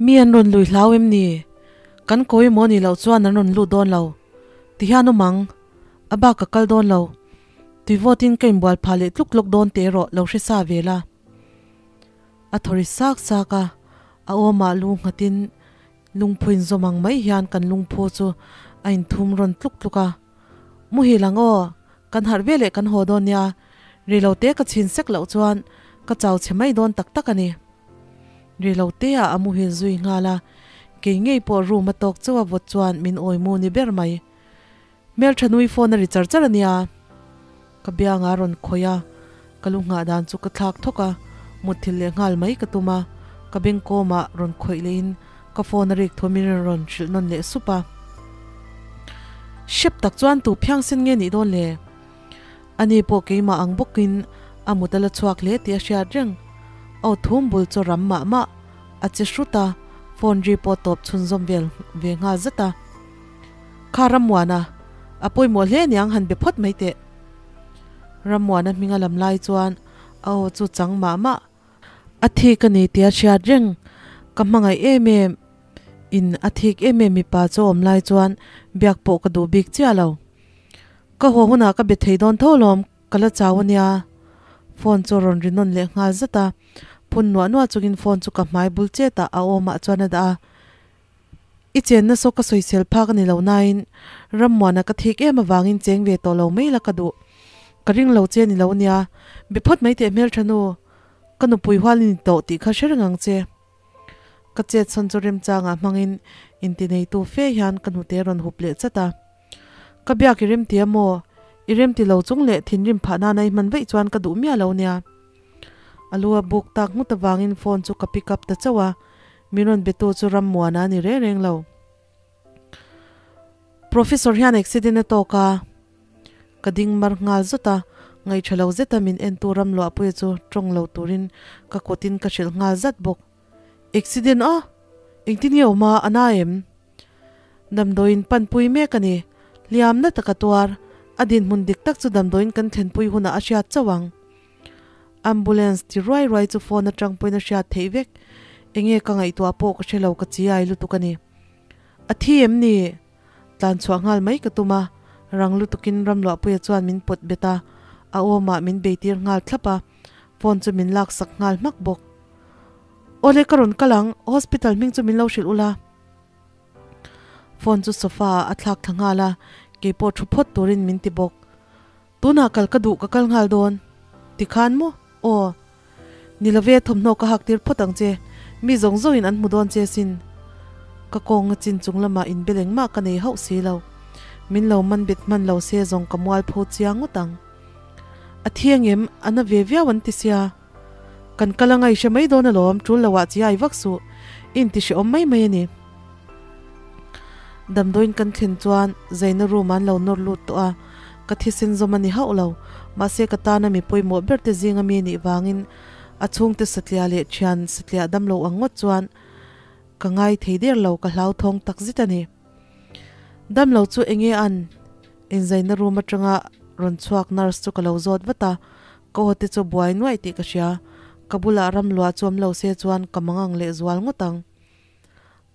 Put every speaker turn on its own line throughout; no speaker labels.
Mi an rawn lui hlau em ni? Kan kawi maw nih loh chuan an rawn lut dawn lo. Ti hian awm ang. A bak ka kal dawn lo. Tui vawtin ka inbual phah leh tluk tluk dawn teh erawh lo hre sa ve la. A thaw ri sak sak a, a awmah lu nghatin lungphu inzawm ang mai hian kan lungphu chu a inthum rawn tluk tluk a. Muhil ang aw, kan harh ve leh kan haw dawn nia, ri lo te ka chhin sek loh chuan ka chau chhe mai dawn tak tak a ni. Ri lo te ah a muhil zui nghal a, kei ngei pawh room a tawk chauh a vawt chuan min awi mu ni ber mai. Hmeltha nui phone a ri char char a nia. Ka bianga rawn khawih a, ka lu nghah dan chu ka thlak thawk a, mutthilh leh nghal mai ka tum a, ka bengkawmah rawn khawih leh in ka phone a rik thu min rawn hrilh nawn leh sup a. Hrep tak chuan tu phiangsen nge nih dawn le? Ani pawh keimah ang bawkin a mut a la chhuak hle tih a hriat reng. Aw thum bul chu ram mah mah a che hrut a, phone ri pawh tawp chhunzawm vel ve nghal zat a. Kha Rammuana, a pawimawh hle aniang han be phawt mai teh. Rammuana hminga lam lai chuan a aw chu chang mah mah. A thik a ni tia hriat reng ka hmangaih em em in a thik em em mipa chu awm lai chuan biak pawh ka duh bik chiah lo. Ka haw hunah ka be thei dawn tho lawm ka la chau ania. Phone chu a rawn ri nawn leh nghal zat a, phun nuah nuah chungin phone chu ka hmai bul chetah a awmah chuan a dah a. I chenna saw ka sawisel phak a ni lo nain Rammuana ka thik em avangin cheng ve tawh lo mai la ka duh. Ka ring lo che ni lo nia, be phawt mai teh hmeltha nu, ka nupui hual i ni tawh tih kha hre reng ang che. Ka chet sawn chu remchangah hmangin intineitu fe hian ka hnute rawn hup leh chat a. Ka biak i remti a maw? I remti lo chung leh thinrim phah nana i hman vaih chuan ka duh miah lo nia. A lu a buk tak nghut avangin phone chu ka pick up ta chauh a, min rawn betu chu Rammuana a ni reng reng lo. Professor hian accident a tawk a, ka ding mar nghal zawt a, ngaihṭha lo zeta min entu Ramluahpuia chu ṭawng lo turin ka kutin ka hrilh nghal zat bawk. Accident a? Engtin nge awm a, a na em? Damdawiin panpui mek a ni. Hliamna taka tuar, a dinhmun dik tak chu damdawiin kan thlenpui hunah a hriat chauh ang. Ambulance ti ruai ruai chu phone atang pawhin a hriat theih vek. Enge ka ngaihtuah pawh ka hre lo ka chi ai lutuk a ni. A thi em ni? Tlan chhuah nghal mai ka tum a, rang lutukin Ramluahpuia chuan min pawt bet a, a awmah min beitir nghal thlap a, phone chu min laksak nghal hmak bawk. Awle ka rawn kal ang, hospital hming chu min lo hrilh ula. Phone chu sofa ah a thlak thla nghal a, keipawh thu phawt turin min ti bawk. Tunah kal ka duh ka kal nghal dawn. Tikhan maw? Aw. Ni love thawmhnaw ka hak tir phawt ang che, mi zawng zawngin an hmu dawn che sin. Ka kawnga chin chung lamah inbe lengmah ka nei hauh si lo. Min lo man bet hman lo se zawng ka mualpho chiang ngawt ang. A thi angem? A na ve viau an ti sia. Kan kal anga i hre mai dawn alawm, tul lo ah chi ai vak suh, i inti hrehawm mai mai a ni. Damdawiin kan thlen chuan Zaina room ah an lo nawr lut tawh a, ka thisen zawm a ni hauh lo, mahse ka tana mi pawimawh ber te zinga mi nih vangin a chhungte satliah leh thian satliah damlo ang ngawt chuan ka ngai thei der lo, ka hlauthawng tak zet a ni. Damlo chu enge an inzaina room atanga rawn chhuak nurse chu ka lo zawt vat a, Ka aw te chu buai nuaih tih ka hria, ka bulah ram luah chu awm lo se chuan ka mangang leh zual ngawt ang.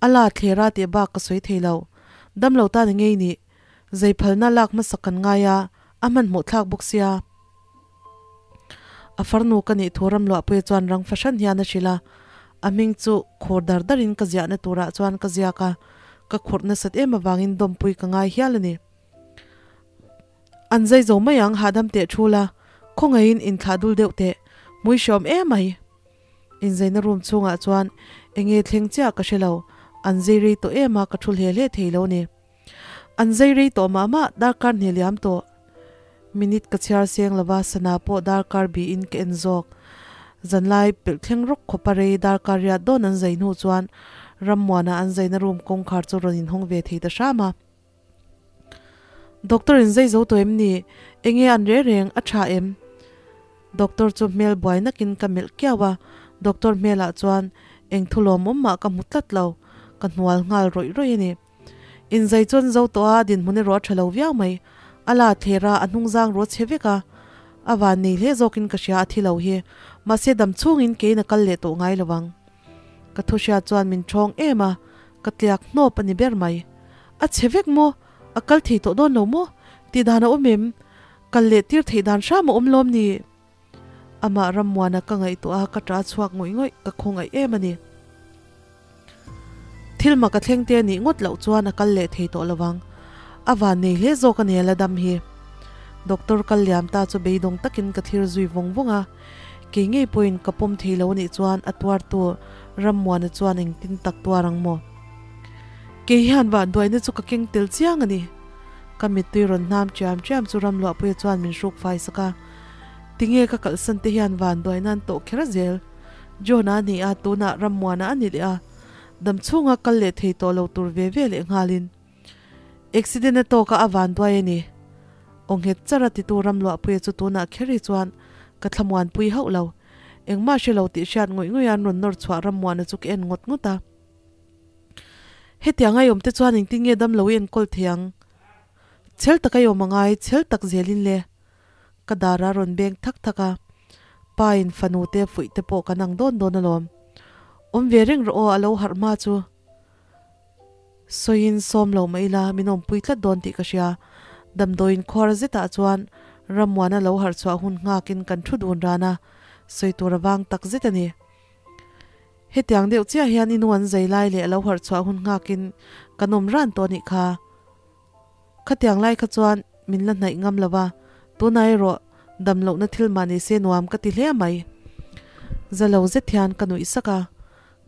A la thler a tih bak ka sawi thei lo, dam lo ta ni ngei nih, zei phalna lak hmasak kan ngai a, a hmanhmawh thlak bawk sia. A farnu ka nih thu ram luahpuia chuan rang fahran hian a hrilh a, a hming chu khur dar darin ka ziahna turah chuan ka ziak a, ka khurh nasat em avangin dawmpui ka ngai hial a ni. An zai zo mai ang hahdam teh thu la, khawngaihin inthlah dul deuh teh, hmui hreawm em mai. Inzaina room chhungah chuan enge thleng chiah ka hre lo, an zai rei tawh em a ka thu hle hle thei lo ni. An zai rei tawh mah mah darkar hne liam tawh. Minute ka chhiar seng lova sana pawh darkar biin ka en zawk. Zanlai pelh thleng rawk khawpa rei darkar riat dawn an zai hnu chuan Rammuana an zaina room kawngkhar chu rawn inhawng ve thei ta hram a. Doctor in zai zo tawh em ni? Enge an reh reng, a tha em? Doctor chu hmel buai nakin ka melh kiau a, doctor hmelah chuan eng thu lawmawm mah ka hmu tlat lo, ka hnual nghal rawih rawih a ni. In zai chuan zo tawh a, dinhmun erawh a tha lo viau mai. A la thler a, a hnungzang rawh chhe vek a, a van nei hle zawkin ka hria a thi lo hi, mahse dam chhungin keiin a kal leh tawh ngai lo ang. Ka thu hriat chuan min ṭhawng em a, ka tliak hnawp a ni ber mai. A chhe vek maw? A kal thei tawh dawn lo maw? Tih dan a awm em? Kal leh tir theih dan hram a awm lawm ni? Amah Rammuana ka ngaihtuah a, ka ṭah chhuak ngawih ngawih, ka khawngaih em a ni. Thil mak a thleng te a nih ngawt loh chuan a kal leh thei tawh lovang. A van nei hle zawk a ni a la dam hi. Doctor kal liam ta chu beidawng takin ka thlir zui vawng vawng a. Kei ngei pawhin ka pawm thei lo a nih chuan a tuartu Rammuana chuan engtin tak tuar ang maw? Kei hian vanduaina chu ka keng tel chiang a ni. Ka mittui rawn hnam chiam chiam chu Ramluahpuia chuan min hruk fai sak a. Tinge ka kalhsan te hian vanduaina an tawh kher zel? John-a a ni a, tunah Rammuana a ni leh a, dam chhunga kal leh thei tawh lo tur ve ve leh nghalin accident a tawk a, a vanduai a ni. Aw nghet char a titu Ramluahpuia chu tunah kher hi chuan ka thlamuanpui hauh lo. Engmah hre lo tih hriat ngawih ngawih a an rawn nawr chhuah Rammuana chu ka en ngawt ngawt a. Hetiang a i awm te chuan engtin nge dam lo i enkawl thei ang? Chhel taka i awm a ngai, chhel tak zelin le. Ka dar a rawn beng thak thak a, pa in fanu te fuih te pawh kan ang dawn dawn alawm. Awm ve reng rawh aw a lo harh hma chu. Sawiin sawm lo mah ila min awmpui tlat dawn tih ka hria. Damdawiin khuar zetah chuan Rammuana lo harh chhuah hun nghakin kan thu dun ran a, sawi tur a vang tak zet a ni. Hetiang deuh chiah hian i nu an zai lai leh a lo harh chhuah hun nghakin kan awm ran tawh a nih kha. Khatiang lai kha chuan min la hnaih ngam lo va, tunah erawh dam lohna thil mah ni se nuam ka ti hle mai. Za lo zet hian ka nuih sak a,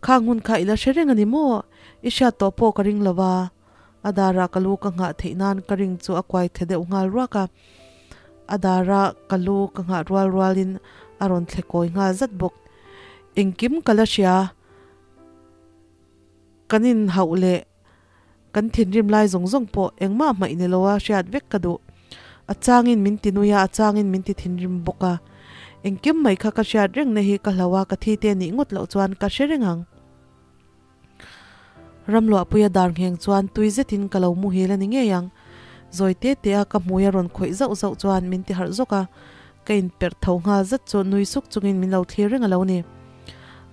Khang hun kha i la hre reng a ni maw? I hriat tawh pawh ka ring lo va. A darah ka lu ka nghah theih nan ka ring chu a kuai thle deuh nghal ruak a. A dara ka lu ka nghah rual rualin a rawn thle kawi nghal zat bawk. Engkim ka la hria. Kan inhauh leh Kan thinrim lai zawng zawng pawh engmah hmaih ni loa hriat vek ka duh. A changin min ti nui a, a changin min ti thinrim bawk a. Engkim mai kha ka hriat reng na hi ka hlau a, ka thi te nih ngawt loh chuan ka hre reng ang. Ramluahpuia dar ngheng chuan tui zetin ka lo muhil a ni ngei ang. Zawi te te a ka hmui a rawn khawih zauh zauh chuan min ti harh zawk a, ka inperh tho nghal zat chu nui suk chungin min lo thlir reng a lo ni.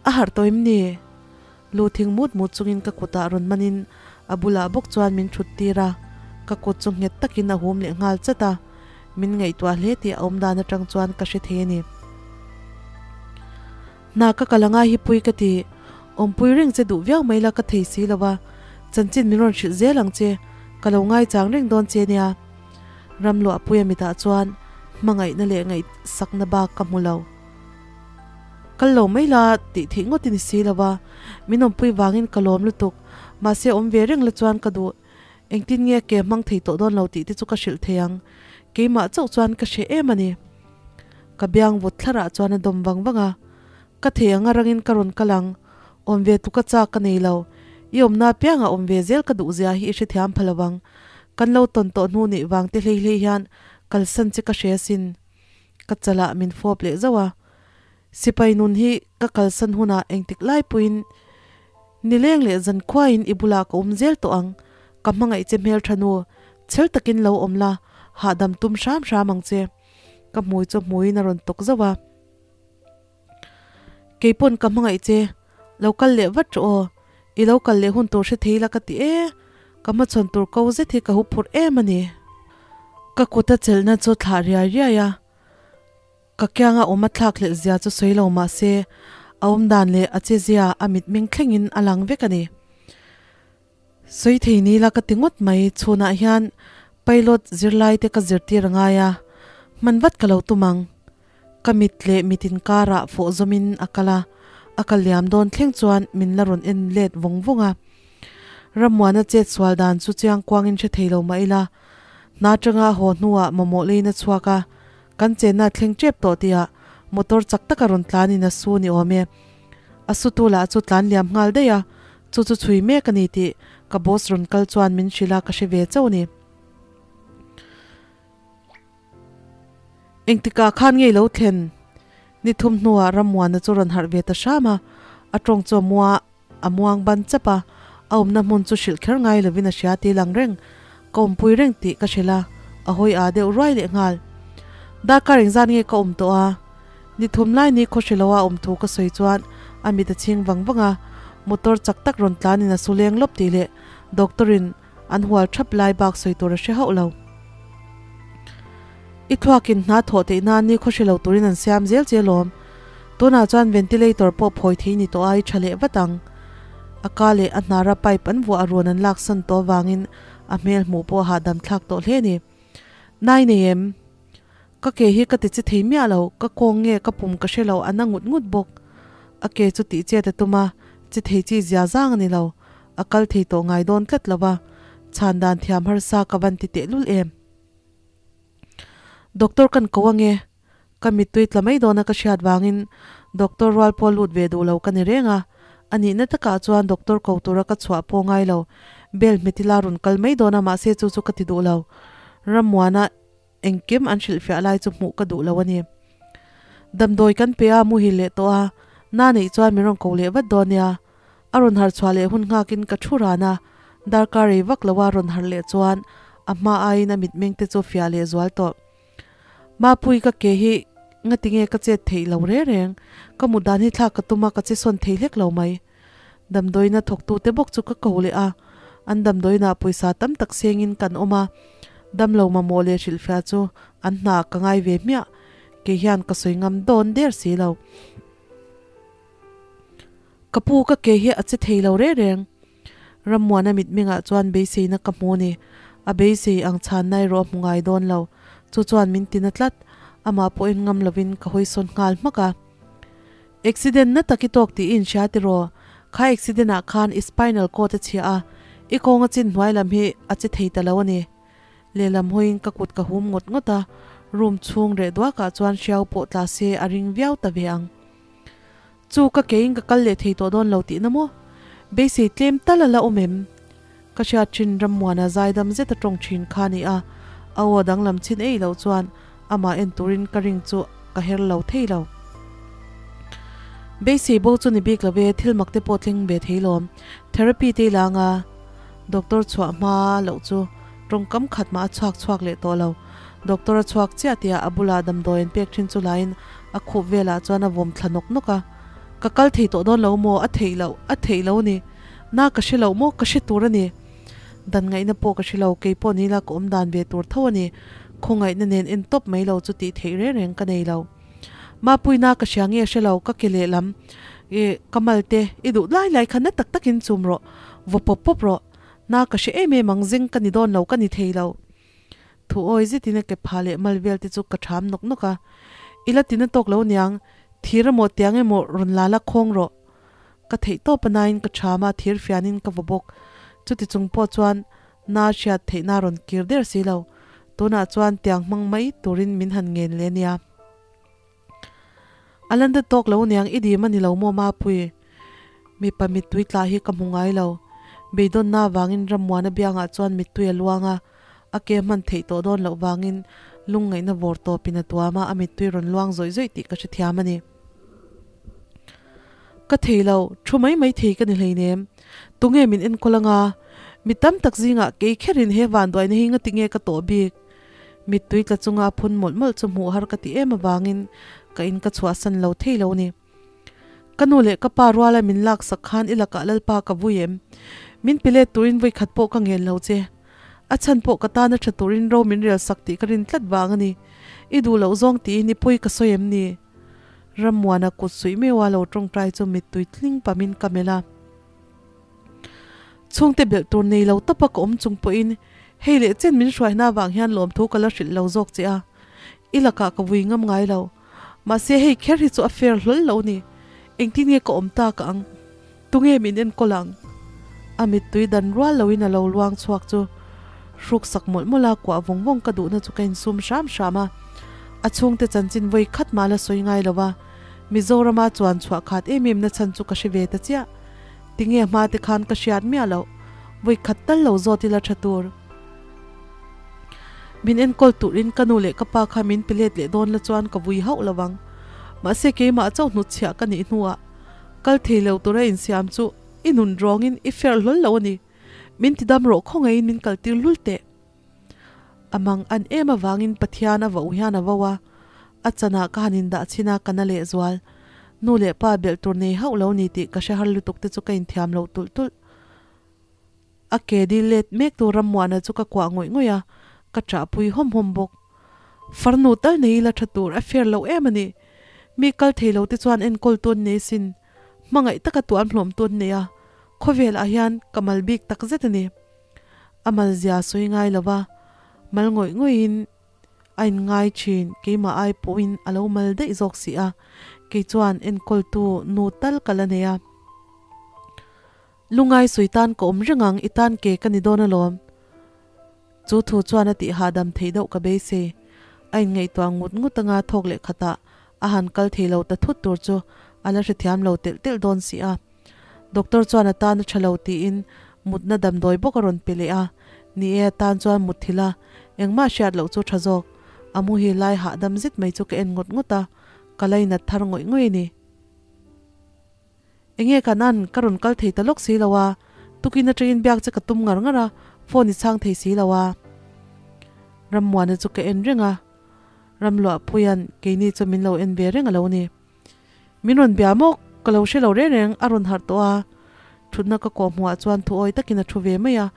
A harh tawh em ni? Lu thing mut mut chungin ka kutah rawn manin a bulah bawk chuan min thut tir a, ka kut chu nghet takin a hum leh nghal chat a, min ngaihtuah hle tih a awm dan atang chuan ka hre thei a ni. Hna ka kal anga hi pui ka ti, awmpui reng che duh viau mai la ka thei si lo va, chanchin min rawn hrilh zel ang che, ka lo ngaichang reng dawn che nia. Ramluahpuia mitah chuan hmangaihna leh ngaihsakna bak ka hmu lo. Kal lo mai la tih theih ngawt i ni si lo va, min awmpui vangin ka lawm lutuk. Mahse awm ve reng la chuan ka duh. Engtin nge ke hmang thei tawh dawn lo tih te chu ka hrilh thei ang. Keimah chauh chuan ka hreh em a ni. Ka biang vawt thlarah chuan a dawm vang vang a. Ka thei ang a rangin ka rawn kal ang. Awm ve tuka chak ka nei lo. I awmna apiangah awm ve zel ka duh zia hi i hrethiam pha lo vang. Kan lo tawn tawh hnu nih vang te hlei hlei hian kalsan che ka hre asin. Ka chalah min fawp leh zauh a, sipai nun hi ka kalsan hunah engtik lai pawhin nileng leh zankhuaiin i bulah ka awm zel tawh ang, ka hmangaih che hmeltha nu, chhel takin lo awm la, hahdam tum hram hram ang che. Ka hmui chu hmuiin a rawn tawk zauh a. Keipawn ka hmangaih che, lo kal leh vat rawh aw, i lo kal leh hun tur hre thei la ka ti e, ka hmachhawn tur ko zet hi ka hu phurh em a ni. Ka kut a chelhna chu thlah riai riai a, ka kianga awm a thlak hlelh zia chu sawi lo mah se, a awm dan leh a che zia a mitmeng thlengin a lang vek a ni. Sawi thei ni la ka ti ngawt mai, chhunah hian pilot zirlai te ka zirtir a ngai a, hman vat ka lo tum ang. Ka mit leh mit inkarah fawh zawmin a kal a, a kal liam dawn thleng chuan min la rawn en let vawng vawng a. Rammuana chet sual dan chu chiang kuangin hre thei lo mah ila, hna atanga haw hnuah mamawh leiin a chhuak a, kan chenna thleng tep tawh tihah motor chak taka rawn tlanin a su ni awm e. A sutu lah chu tlan liam nghal daih a, chu chu chhui mek a ni tih ka boss rawn kal chuan min hrilh a ka hre ve chauh a ni. Engtikah khan ngei lo thlen? Ni thum hnuah Rammuana chu rawn harh ve ta hram a, a tawng chu a mua a muang ban chap a, a awmna hmun chu hrilh kher ngai lovin a hria ti lang reng. Ka awmpui reng tih ka hrilh a, a hawi aa deuh ruai leh nghal. Darkar engzat nge ka awm tawh a? Ni thum lai ni khaw hre loa awm thu ka sawi chuan a mit a chhing vang vang a. Motor chak tak rawn tlanin a su leng lawp tih leh doctor in an hual thap lai bak sawi tur a hre hauh lo. I thluakin hna thawh theih nan ni khaw hre lo turin an siam zel che alawm. Tunah chuan ventilator pawh phawi thei ni tawh a i tha leh vat ang. A ka leh a hnara pipe an vuah a rawn an laksan tawh avangin a hmel hmuh pawh a hahdam thlak tawh hle a ni. Nai nei em? Ka ke hi ka ti che thei miah lo, ka kawng nge ka pum ka hre lo a na ngut ngut bawk. A ke chu tih chet a tum a, che thei chi zia zang a ni lo. A kal thei tawh ngai dawn tlat lo va, chhan dan thiam harsa ka van ti tehlul em. Doctor kan ko ange, ka mittui tla mai dawna ka hriat vangin doctor rual pawh lut ve duh lo ka ni reng a, a nihna takah chuan doctor ko tura ka chhuah pawh ngai lo, bell hmetila rawn kal mai dawn a mahse chu chu ka ti duh lo. Rammuana engkim an hrilhfiah lai chu hmuh ka duh lo a ni. Damdawi kan pe a, muhil leh tawh a, na neih chuan min rawn ko leh vat dawn nia. A rawn harh chhuah leh hun nghakin ka thu ran a, darkar rei vak loa rawn harh leh chuan a hma aiin a mitmeng te chu fiah leh zual tawh. Mapui ka ke hi ngatinge ka chet theih lo reng reng, ka mut dan hi thlak ka tum a ka che sawn thei hlek lo mai. Damdawiina thawktute bawk chu ka ko leh a, an damdawiinah pawisa tam tak sengin kan awm a, damlo mamawh leh hrilhfiah chu an hna ka ngai ve hmiah, kei hian ka sawi ngam dawn der si lo. Ka pu ka ke hi a che thei lo reng reng. Rammuana mitmengah chuan beiseina ka hmu ni. A beisei ang chhanna erawh a hmu ngai dawn lo. Chu chuan min tina tlat. Amah pawhin ngam lovin ka hawi sawn nghal hmak a. Accident na tak i tawk tih i inhria tiraw? Kha accident ah khan i spinal cord a chhia a, i kawnga chin hnuai lam hi a che thei ta lo a ni. Lehlam hawiin ka kut ka hum ngawt ngawt a, room chhung reh duakah chuan hriau pawh tla se a ring viau ta ve ang. Chu ka keiin ka kal leh thei tawh dawn lo tihna maw? Beisei tlem tal a la awm em? Ka hriat thin Rammuana zaidam zet a tawng thin kha a ni a, a aw danglam chin ei loh chuan amah en turin ka ring chu ka her lo thei lo. Beisei bo chu ni bik lo ve, thil mak te pawh thleng ve thei lawm. Therapy te i la anga doctor chhuah hma loh chu tawngkam khat mah a chhuak chhuak leh tawh lo. Doctor a chhuak chiah tihah a bulah damdawi an pek thin chu laiin a khup velah chuan a vawm thla nawk nawk a, Ka kal thei tawh dawn lo maw? A theih loh, a theih lo a ni. Na ka hre loh maw? Ka hre tur a ni. Dan ngaihna pawh ka hre lo, kei pawh nila ka awm dan ve tur tho a ni. Khawngaihna nen en tawp mai lo chu tih theih reng reng ka nei lo. Mapui na ka hria nge hre lo, ka ke lehlam i ka mal te i duh lai lai kha na tak takin chum rawh, vaw pawp pawp rawh. Na ka hre em em ang, zeng ka ni dawn lo, ka ni thei lo. Thu awi zetin a ke pha leh mal vel te chu ka ṭham nawk nawk a, I la tina tawk lo niang, thir emaw tiang emaw rawn la la khawng rawh. Ka theih tawp a nain ka ṭham a, thir fianin ka vaw bawk. Chuti chung pawh chuan na hriat theihna rawn kir der si lo. Tunah chuan tiang hmang mai turin min han ngen leh nia. A la na tawk lo niang i dim a ni lo maw Mapui? Mipa mittui tlah hi ka hmu ngai lo. Beidawnna avangin Rammuana biangah chuan mittui a luang a, a ke hman theih tawh dawn loh vangin lungngaihna vawr tawpin a tuam a, a mittui rawn luang zawih zawih tih ka hrethiam a ni. Ka thei lo, thu mai mai thei ka ni hleinem. Tunge min enkawl anga? Mi tam tak zingah kei kherin he vanduaina hi ngati nge ka tawh bik? Mittui tla chunga a phun mawlh mawlh chu hmuh har ka ti em avangin ka in ka chhuahsan lo thei lo ni. Ka nu leh ka pa ruala min laksak khan i lakah Lalpa ka vui em? Min pe let turin vui khat pawh ka ngen lo che. A chhan pawh ka tana tha turin ro min rel sak tih ka rin tlat vang a ni. I duh loh zawng tiin i pawi ka sawi em ni? Rammuana kut suih meuha lo tawngtai chu mittui tling pamin ka melh a. Chhungte belh tur nei lo tawpa ka awm chung pawhin hei leh chen min hruaina avang hian lawmthu ka la hrilh lo zawk che a, i lakah ka vui ngam ngai lo. Mahse hei kher hi chu a fair hlawl lo ni. Engtin nge ka awm tak ang? Tunge min enkawl ang? A mittui dan rual loin a lo luang chhuak chu hruk sak mawlh mawlh a, kuah vawng vawng ka duhna chu ka insum hram hram a. A chhungte chanchin vawi khat mah la sawi ngai lo va, Mizorama chuan chhuah khat em em na chhan chu ka hre ve ta chiah. Tinge hma te khan ka hriat miah loh, vawi khat tal lo zawt ila tha tur. Min enkawl turin ka nu leh ka pa kha min pe let leh dawn la chuan ka vui hauh lo vang. Mahse keimah chauh hnutchhiah ka nih hnuah kal thei lo tura insiam chu i nun rawngin i fer hlawl lo a ni. Min tidam rawh khawngaihin min kaltir lul teh. A mang an em avangin Pathian a vauh hian a vo a, a chanah ka han indah chhin a ka na lehzual. Nu leh pa belh tur nei hauh lo ni tih ka hre har lutuk te chu ka inthiam lo tulh tulh. A ke dil let mek tu Rammuana chu ka kuah ngawih ngawih a, ka ṭahpui hawm hawm bawk. Farnu tal nei ila ṭha tur a fair lo em a ni. Mi kal thei lo te chuan enkawl tu an nei sin. Hmangaih taka tuam hlawm tu an nei a, khawvel ah hian ka mal bik tak zet a ni. A mal zia sawi ngai lo va, mal ngawih ngawih in a in ngai thin, keimah ai pawhin a lo mal daih zawk si a, kei chuan enkawl tu nu tal ka la nei a. Lungai sawi tan ka awm reng ang, i tan ke ka ni dawn alawm. Chu thu chuan a tih hahdam theih deuh ka beisei. A inngaihtuah ngut ngut anga thawk leh khatah a han kal thei lo ta thut tur chu a la hrethiam lo telh telh dawn si a. Doctor chuan a tan a tha lo tiin mutna damdawi bawk a rawn pe leh a. Ni e, a tan chuan mut thil a, engmah hriat loh chu tha zawk. A muhil lai hahdam zet mai chu ka en ngawt ngawt a, ka lainat thar ngawih ngawih a ni. Enge kan an, ka rawn kal thei ta lawk si lo a, tukin atangin biak che ka tum ngar ngar a, phone i chhang thei si lo a. Rammuana chu ka en reng a, Ramluahpuia'n keini chu min lo en ve reng a lo ni. Min rawn bia maw? Ka lo hre lo reng reng, a rawn harh tawh a. Thutna ka kawh hmuhah chuan thuawi takin a thu ve mai a,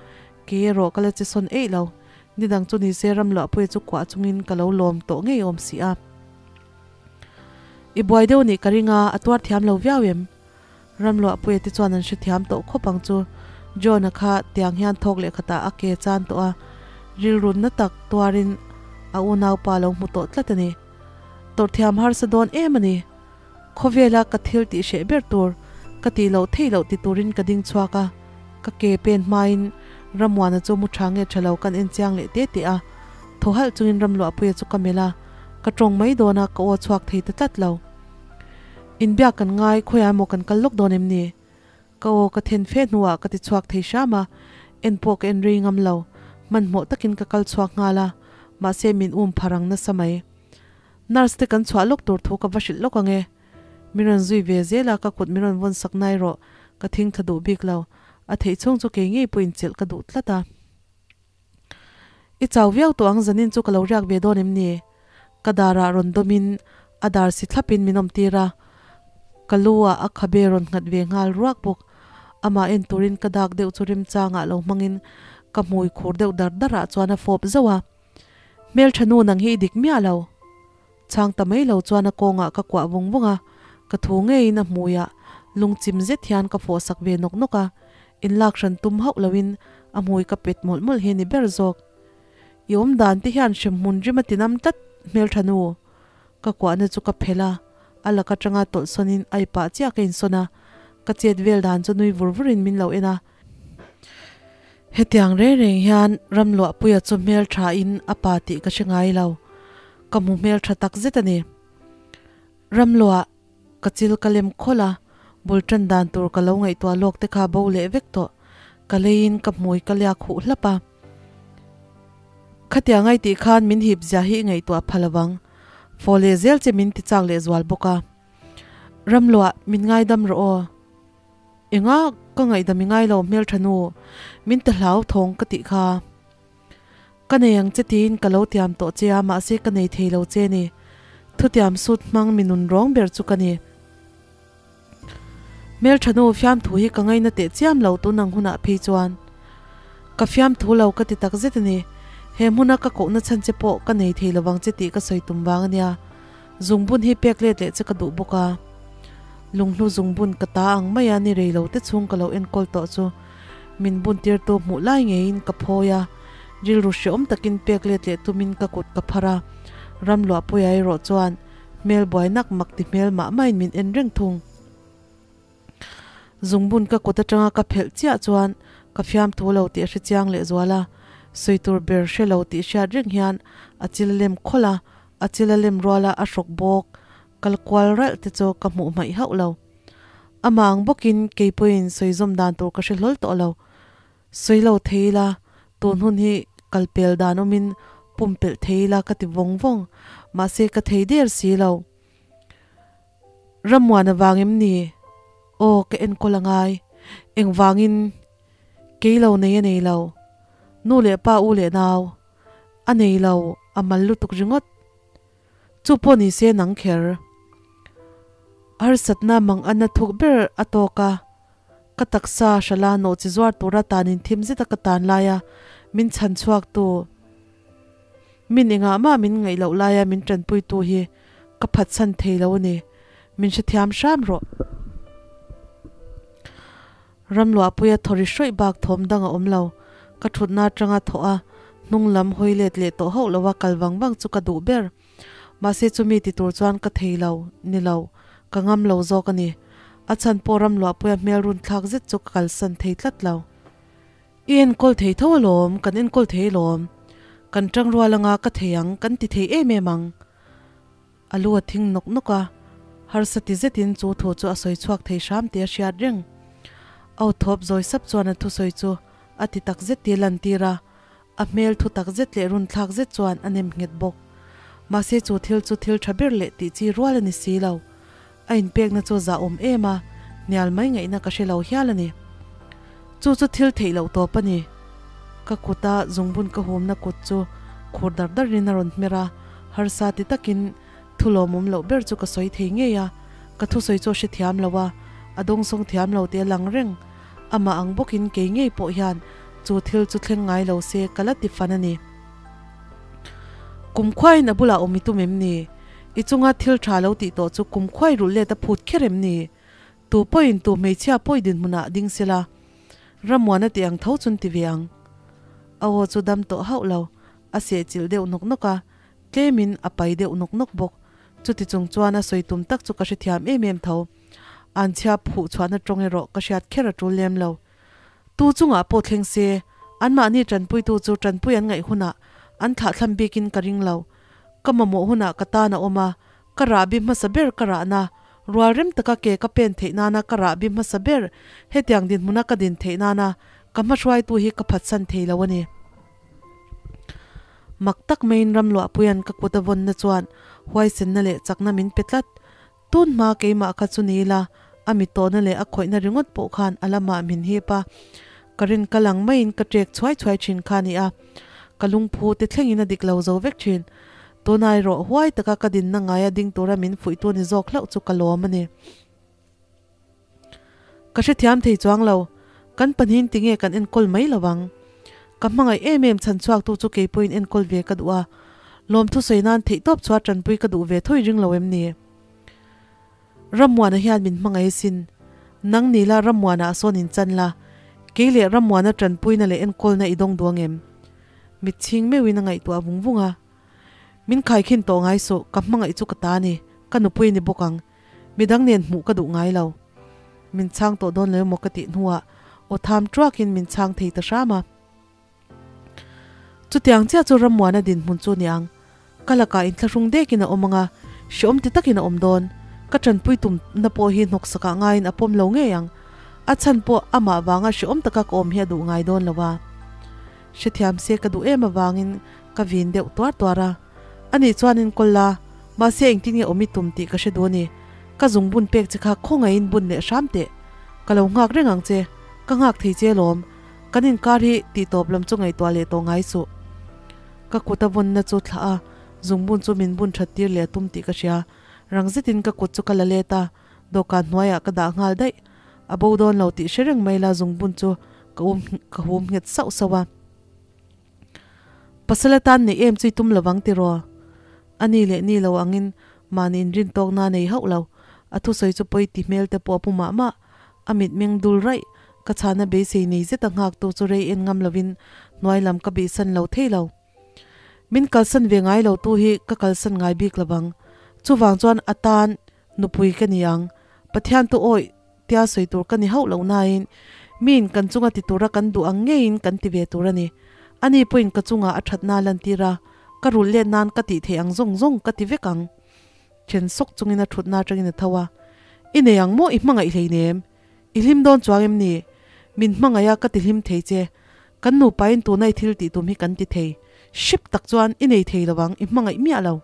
kei erawh ka la che sawn eih lo. Nidang chu nise Ramluahpuia chu kuah chungin ka lo lawm tawh ngei awm si a. I buai deuh nih ka ring a, a tuar thiam lo viau em? Ramluahpuia te chuan an hre thiam tawh khawp ang chu. John-a kha tiang hian thawk leh khatah a ke chan tawh a, rilrunna tak tuarin a unaupa lo hmu tawh tlat a ni. Tawrh thiam harsa dawn em a ni. Khawvela ka thil tih hreh ber tur, ka tih loh theih loh ti turin ka ding chhuak a, ka ke pen hmain Rammuana chu mu tha nge tha lo kan en chiang leh te te a, thaw halh chungin Ramluahpuia chu ka melh a, ka tawng mai dawn a, ka aw chhuak thei ta tlat lo. Inbiak kan ngai, khawiah emaw kan kal lawk dawn em ni? Ka aw ka then fe hnuah ka ti chhuak thei hram a, en pawh ka en rei ngam lo, hmanhmawh takin ka kal chhuak nghal a, mahse min um pharang nasa mai. Nurse te kan chhuah lawk tur thu ka va hrilh lawk ang e. Min rawn zui ve zel a, ka kut min rawn vawn sak nai rawh, ka thing thla duh bik lo. A theih chhung chu kei ngei pawh inchelh ka duh tlat a. I chau viau tawh ang zanin chu ka lo riak ve dawn em ni? Ka darah rawn dawmin a dar si thlapin min awm tir a, ka lu ah a khabe rawn nghat ve nghal ruak bawk. Amah en turin ka dak deuh chu remchangah lo hmangin ka hmui khur deuh dar darah chuan a fawp zauh a. Hmeltha nu nang hi i dik miah lo. Chhang ta mai lo chuan a kawngah ka kuah vung vung a, ka thu ngeiin a hmuiah lungchim zet hian ka fawh sak ve nawk nawk a, inlak hran tum hauh loin a hmui ka pet mawlh mawlh hi a ni ber zawk. I awm dan te hian hremhmun rim a tinam tlat hmeltha nu. Ka kuahna chu ka phelh a, a lak atanga tawlh sawnin a i pah chiah ka insawn a, ka chet vel dan chu nui vur vurin min lo en a. Hetiang reng reng hian Ramluahpuia chu hmel tha in a pa tih ka hre ngai lo. Ka hmu hmel tha tak zet a ni. Ramluah, ka chil ka lem khawlh a, bul tan dan tur ka lo ngaihtuah lawk te kha bo leh vek tawh. Ka leiin ka hmui ka liak huh hlap a. Khatiang ai tih khan min hip zia hi i ngaihtuah pha lo ang. Fawh leh zel che min ti chak leh zual bawk a. Ramluah, min ngaidam rawh aw. Enga ka ngaihdam i ngai lo hmeltha nu, min ta hlau thawng ka tih kha. Ka nei ang che tiin ka lo tiam tawh che a mahse ka nei thei lo che ni. Thutiam sut hmang mi nun rawng ber chu ka ni. Hmeltha nu fiamthu hi ka ngaina teh chiam lo tun ang hunah phei chuan. Ka fiamthu lo ka ti tak zet a ni. He hmuna ka kohna chhan che pawh ka nei thei lovang che tih ka sawi tum vang a nia. Zungbun hi pek let leh che ka duh bawk a, lunghlu zungbun ka ta ang mai a ni rei lo te chhung ka lo enkawl tawh chu min bun tirtu hmuh lai ngeiin ka phawi a, rilru hreawm takin pek let leh tumin ka kut ka phar a, Ramluahpuia erawh chuan hmel buai nak mak ti hmel mah mahin min en reng thung. Zungbun ka kut atanga ka phelh chiah chuan ka fiamthu lo tih a hre chiang leh zual a, sawi tur ber hre lo tih hriat reng hian a chil lem khawlh a, a chil a lem ruala a hrawk bawk kal kual ralh te chu ka hmuh hmaih hauh lo. Amah ang bawkin kei pawhin sawi zawm dan tur ka hre hlawl tawh lo. Sawi lo thei ila, tun hun hi kal pel dan awmin pumpelh thei ila ka ti vawng vawng, mahse ka thei der si lo. Rammuan avang em ni? Aw, ka enkawl a ngai. Engvangin? Kei lo nei a nei lo. Nu leh pa u leh nau. A nei lo, a mal lutuk ringawt. Chu pawh ni se nang kher. Harsatna mang anna thuk ber a tawk a, ka taksa hrala nawh chi zuar tura tanin thim zeta ka tan laia min chhan chhuak tu, min engah mah min ngaih loh laia min tanpui tu hi ka phatsan thei lo a ni, min hrethiam hram rawh. Ramluahpuia thawri hrawih bak thawm dang a awm lo, ka thutna atanga thawh a, hnung lam hawi let leh tawh hauh loa kal vang vang chu ka duh ber. Mahse chumi ti tur chuan ka thei lo, ni lo, ka ngam lo zawk a ni. A chhan pawh Ramluahpuia hmel run thlak zet chu ka kalsan thei tlat lo. I enkawl thei tho alawm, kan enkawl thei alawm. Kan tangrual anga ka thei ang, kan ti thei em em ang. A lu a thing nawk nawk a, harsa ti zetin chu thu chu a sawi chhuak thei hram tih a hriat reng. Au thawp zawi sap chuan a thusawi chu a ti tak zet tih a lantir a, a hmel thu tak zet leh runthlak zet chuan a nem nghet bawk. Mahse chu thil chu thil tha ber leh tih chi rual a ni si lo. A inpekna chu zahawm em a, hnial mai ngaihna ka hre lo hial a ni. Chu chu thil theih loh tawp a ni. Ka kuta zungbun ka humna kut chu khur dar darin a rawn hmer a, harsa ti takin thu lawmawm loh ber chu ka sawi thei ngei a, ka thusawi chu a hrethiam lo a, a dawngsawng thiam lo tih a lang reng. Amah ang bawkin kei ngei pawh hian chu thil chu thleng ngai lo se ka la ti fan a ni. Kumkhuaiin a bulah awm i tum em ni? I chunga thil tha lo tih tawh chu kumkhuai rulh let a phut kher em ni? Tu pawhin tu hmeichhia pawi dinhmunah ding sela, Rammuana tih ang tho chun ti ve ang. A aw chu dam tawh hauh lo, a sehchilh deuh nawk nawk a, tlemin a pai deuh nawk nawk bawk. Chuti chung chuan a sawi tum tak chu ka hrethiam em em tho. Anchhia phuh chhuahna tawng erawh ka hriat kher a tul lem lo. Tu chungah pawh thleng se, anmahni tanpuitu chu tanpui an ngaih hunah an thlahthlam bikin ka ring lo. Ka mamawh hunah ka tan a awm a, ka rahbi hmasa ber ka rahna, rual rem taka ke ka pen theih nana ka rahbi hmasa ber, hetiang dinhmuna ka din theih nana ka hmahruaitu hi ka phatsan thei lo a ni. Mak tak maiin Ramluahpuia'n ka kut a vawnna chuan huaisenna leh chakna min pe tlat. Tun hma keimah kha chu ni ila, a mi tawhna leh a khawihna ringawt pawh khan a lamah min hip a, ka rin ka lang maiin ka ṭek chhuai chhuai ṭhin kha a ni a, ka lungphu te thlengin a dik lo zo vek ṭhin. Tuna erawh huai taka ka dinna ngaia ding tura min fuihtu ni zawk hlauh chu ka lawm a ni. Ka hrethiam thei chuang lo, kan pahnihin tinge kan enkawl mai lo ang? Ka hmangaih em em chhan chhuaktu chu kei pawhin enkawl ve ka duh a, lawmthu sawi nan theihtawp chhuah tanpui ka duh ve thawi ring lo em ni? Rammuana hian min hmangaih asin, nang ni la Rammuana a sawn in chan la, kei leh Rammuana tanpuina leh enkawlna i dawng duh ang em? Mitchhing meuhin a ngaihtuah vung vung a, Min khaikhin tawh ngai suh, ka hmangaih chu ka ta a ni, ka nupui a ni bawk ang. Midang nen hmuh ka duh ngai lo. Min chhang tawh dawn lo emaw ka tih hnuah aw tham tuakin min chhang thei ta hram a. Chutiang chiah chu Rammuana dinhmun chu niang. Ka lakah inthlahrung dekin a awm ang a, hreawm ti takin a awm dawn. Ka tanpui tumna pawh hi hnawksakah ngaiin a pawm lo ngei ang. A chhan pawh amah vanga hreawm taka ka awm hi a duh ngai dawn lo a. Hrethiam se ka duh em avangin ka vin deuh tuar tuar a. Anih chuan in kawl la, mahse engtin nge awm i tum tih ka hre duh a ni. Ka zung bun pek che kha khawngaihin bun leh hram teh. Ka lo nghak reng ang che, ka nghak thei che alawm. Kan inkar hi tih tawp lam chu ngaihtuah leh tawh ngai suh. Ka kut a vawnna chu thlah a, zung bun chu min bun that tir leh a tum tih ka hria. Rang zetin ka kut chu ka la let a, dawhkan hnuaiah ka dah nghal daih. A bo dawn lo tih hre reng mai la zung bun chu ka um ka hum nghet sauh sauh a. Pasal atan neih em chu i tum lovang tiraw? A ni leh ni lo angin mahni inrin tawkna a nei hauh lo. A thusawi chu pawi ti hmel te pawh a pu mah mah. A mitmeng dul raih, ka chhana beisei nei zeta nghaktu chu rei en ngam lovin hnuai lam ka bihsan lo thei lo. Min kalsan ve ngai lo tu hi ka kalsan ngai bik lovang. Chuvang chuan atan nupui ka ni ang. Pathian tu awih Tia sawi tur ka ni hauh loh nain miin kan chunga ti tura kan duh ang ngeiin kan ti ve tur a ni. Ani pawhin ka chungah a thatna a lantir a, ka rulh let nan ka tih theih ang zawng zawng ka ti vek ang. Then sawk chungin a thutna atangin a tho a, I nei ang maw i hmangaih hleinem? I hlim dawn chuang em ni? Min hmangaih a ka ti hlim thei che. Kan nupain tuna i thil tih tum hi kan ti thei. Hrep tak chuan i nei thei lo ang, i hmangaih miah lo.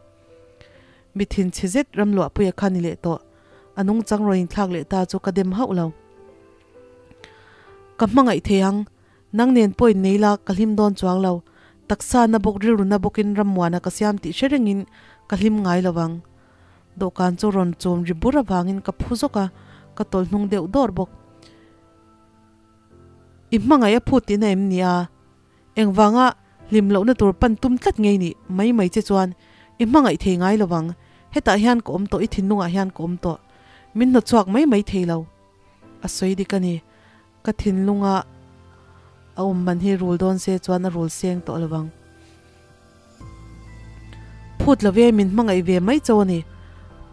Mi thinchhe zet Ramluahpuia kha ni leh tawh. A nungchang rawn inthlak leh ta chu ka dem hauh lo. Ka hmangaih thei ang, nang nen pawhin nei la ka hlim dawn chuang lo. Taksa na bawk rilru na bawkin rammuana ka siam tih hre rengin ka hlim ngai lo vang. Dawhkan chu rawn chum ri bur avangin ka phu zawk a, ka tawlh hnung deuh dawr bawk. I hmangaih a phut tihna em ni a? Engvanga hlim lohna tur pan tum tlat ngei nih mai mai che chuan i hmangaih thei ngai lo vang. Hetah hian ka awm tawh, i thinlungah hian ka awm tawh. Min hnawtchhuak mai mai thei lo. A sawi dik a ni. Ka thinlunga a awm man hi rul dawn se chuan a rul seng tawh lo vang. Phut lo ve, min hmangaih ve mai cho a ni.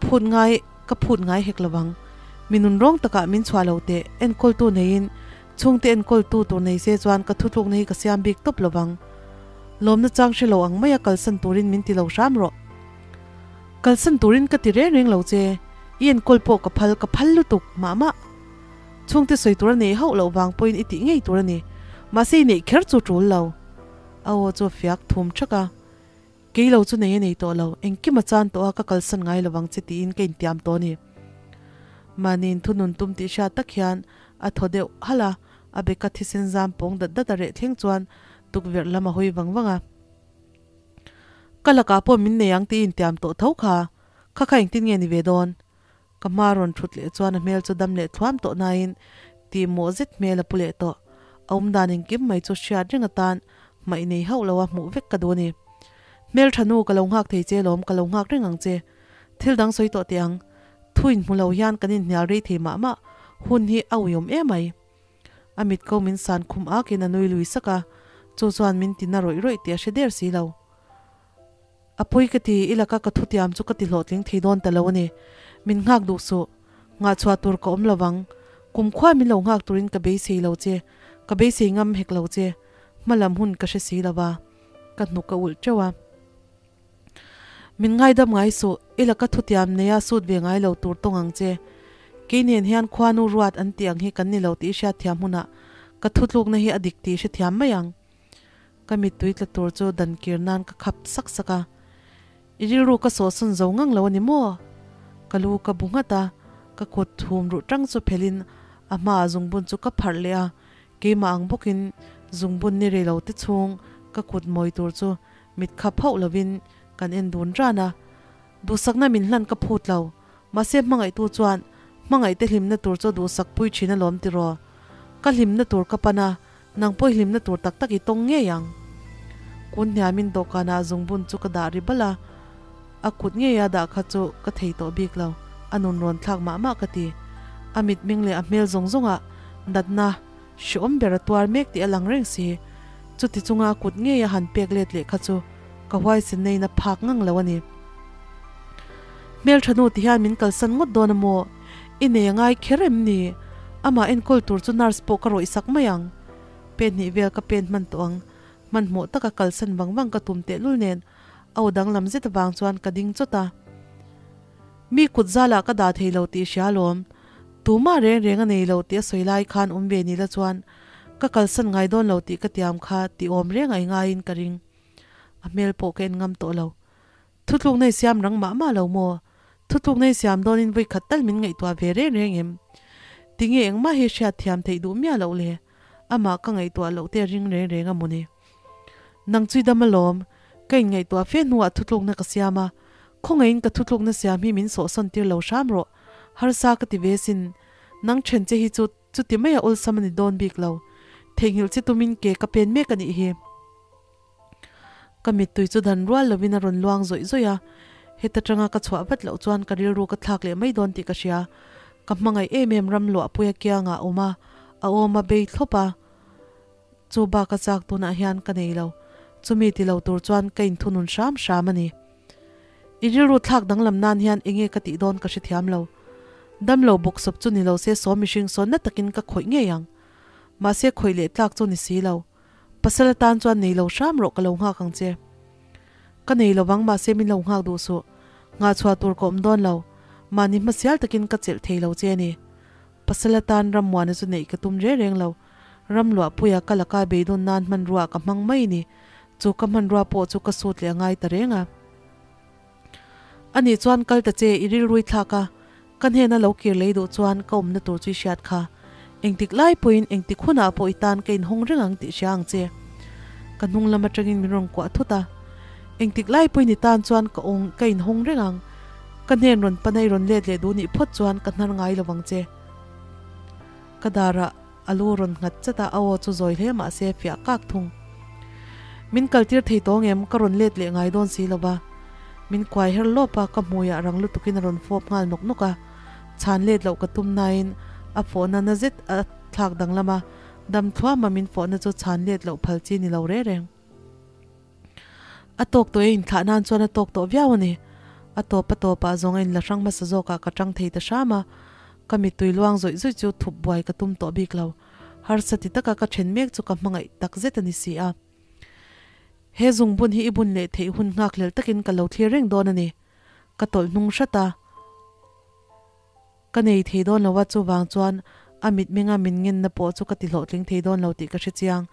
Phut ngai, ka phut ngai hek lo vang. Mi nun rawng takah min chhuah lo teh, enkawltu neiin chhungte enkawltu tur nei se chuan ka thutlukna hi ka siam bik tawp lo vang. Lawmna chang hre lo ang maia kalsan turin min ti lo hram rawh. Kalsan turin ka ti reng reng lo che, i enkawl pawh ka phal, ka phal lutuk mah mah. Chhungte sawi tur a neih hauh loh vang pawhin i tih ngei tur a ni. Mahse i neih kher chu tul lo. A aw chu a fiak thum thak a. Kei lo chu nei a nei tawh lo, engkim a chan tawh a, ka kalsan ngai lovang che tiin ka intiam tawh a ni. Mahniin thunun tum tih hriat tak hian a thaw deuh halh a, a beka thisen zam pawng dat dat a reh thleng chuan tukverh lam a hawi vang vang a. Ka lakah pawh min nei ang tiin intiam tawh tho kha, kha kha engtin nge ni ve dawn? Ka hma rawn thut leh chuan a hmel chu dam leh thluam tawh nain tih mawh zet hmel a pu leh tawh. A awm dan engkim mai chu hriat reng atan hmaih nei hauh lo a hmuh vek ka duh a ni. Hmel tha nu ka lo nghak thei che lawm ka lo nghak reng ang che. Thil dang sawi tawh teh ang. Thu inhmu lo hian kan inhnial rei thei mah mah. Hun hi a uiawm emai. A mit ko min san khum akin a nui lui sak a, chu chuan min ti na rawih rawih tih a hre der si lo. A pawi ka ti, i laka ka thutiam chu ka ti hlawhtling thei dawn ta lo a ni. Min nghak duh suh. Nghahchhuah tur ka awm lo vang. Kumkhua min lo nghak turin ka beisei lo che, ka beisei ngam hek lo che. Hmalam hun ka hre si lo va, ka hnuk a ulh teuh a. Min ngaidam ngai suh, i laka thutiam neia sut ve ngai lo tur tawng ang che. Kei nen hian khuanu ruat an tih ang hi kan ni lo tih i hriatthiam hunah ka thutlukna hi a dik tih i hrethiam mai ang. Ka mittui tla tur chu dan kir nan ka khap sak sak a, I rilru ka sawhsawn zo ngang lo a ni maw? Ka lu ka bu nghat a, ka kut thum ruh tang chu phelhin a hmaah zungbun chu ka pharh leh a, keimah ang bawkin zungbun ni rei lo te chhung ka kut mawi tur chu mit khap hauh lovin kan en dun ran a. Duhsakna min hlan ka phut lo, mahse hmangaihtu chuan hmangaihte hlimna tur chu duhsak pui thin alawm tiraw? Ka hlimna tur ka pan a, Nang pawh i hlimna tur tak tak i tawng ngei ang. Kun hniamin dawhkanah zungbun chu ka dah ri bal a, a kut ngeia dah kha chu ka thei tawh bik lo, a nun rawn thlak mah mah ka ti. A mitmeng leh a hmel zawng zawngah natna hreawm ber a tuar mek tih a lang reng si. Chuti chunga a kut ngeia han pek let leh kha chu ka huaisenna in a phak ngang lo a ni. Hmeltha nu ti hian min kalsan ngawt dawn a maw? I nei a ngai kher em ni? Amah enkawl tur chu nurse pawh ka rawih sak mai ang. Pen hnih vel ka pen hman tawh ang. Hmanhmawh taka kalsan vang vang ka tum tehlul nen a aw danglam zet avang chuan ka ding chawt a. Mi kut zalah ka dah thei lo tih hria alawm. Tumah reng reng a nei lo tih a sawi lai khan awm ve ni la chuan ka kalsan ngai dawn lo tih ka tiam kha tih awm reng a i ngaiin ka ring. A hmel pawh ka en ngam tawh lo. Thutlukna i siam rang mah mah lo maw? Thutlukna i siam dawnin vawi khat tal min ngaihtuah ve reng reng em? Tinge engmah hi hriat thiam theih duh miah loh le? Amah ka ngaihtuah loh te ring reng reng a mawni. Nang chui dam alawm, ka inngaihtuah fe hnuah thutlukna ka siam a, khawngaihin ka thutlukna siam hi min sawhsawn tir lo hram rawh, harsa ka ti ve sin. Nang then che hi chu chuti maia awlsam a ni dawn bik lo. Theihnghilh che tumin ke ka pen mek a nih hi. Ka mittui chu dan rual lovin a rawn luang zawih zawih a, heta tanga ka chhuah vat loh chuan ka rilru ka thlak leh mai dawn tih ka hria. Ka hmangaih em em ram luahpuia kiangah a awm a, a awm a bei thlawp a, chu bak a chak tunah hian ka nei lo. Chumi ti lo tur chuan ka inthunun hram hram a ni. I rilru thlak danglam nan hian enge ka tih dawn ka hrethiam lo. Damlo bawksawp chu ni lo se saw mihring sawn na takin ka khawih ngei ang. Mahse khawih leh tlak chu ni si lo. Pasal atan chuan nei lo hram rawh ka lo nghak ang che. Ka nei lovang mahse min lo nghak duh suh. Nghahchhuah tur ka awm dawn lo. Mahni hmasial takin ka chelh thei lo che a ni. Pasal atan rammuana chu neih ka tum reng reng lo. Ramluahpuia ka laka beidawn nan hmanrua ka hmang mai ni. Chu ka hmanrua pawh chu ka sut leh a ngai ta reng a. Anih chuan kal ta che i rilrui thlak a, ka hnena lo kir lei duh chuan ka awmna tur chu i hriat kha. Engtik lai pawhin engtik hunah pawh i tan ka inhawng reng ang tih hria ang che. Ka hnung lam atangin min rawn kuah thut a. Engtik lai pawhin i tan chuan ka awng ka inhawng reng ang. Ka hnen rawn pana i rawn let leh duh nih phawt chuan ka hnar ngai lo vang che. Ka darah a lu rawn nghat chat a, a aw chu zawi hle mah se fiah kak thung. Min kaltir thei tawng em? Ka rawn let leh ngai dawn si lo va. Min kuai her lawp a, ka hmuiah rang lutukin a rawn fawp nghal nawk nawk a. Chhan let loh ka tum nain a fawhna na zet a thlak danglam a, dam thluama min fawhna chu chhan let loh phal chi ni lo reng reng. A tawk tawh e, inthlah nan chuan a tawk tawh viau a ni. A tawp a tawpah zawng a inla hrang hmasa zawkah ka tang thei ta hram a, ka mittui luang zawih zawih chu thup buai ka tum tawh bik lo. Harsa ti taka ka then mek chu ka hmangaih tak zet a ni si a. He zungbun hi i bun leh theih hun nghakhlel takin ka lo thlir reng dawn a ni. Ka tawlh hnung hrat a. Ka nei thei dawn lo a, chuvang chuan a mitmenga min ngenna pawh chu ka ti hlawhtling thei dawn lo tih ka hre chiang.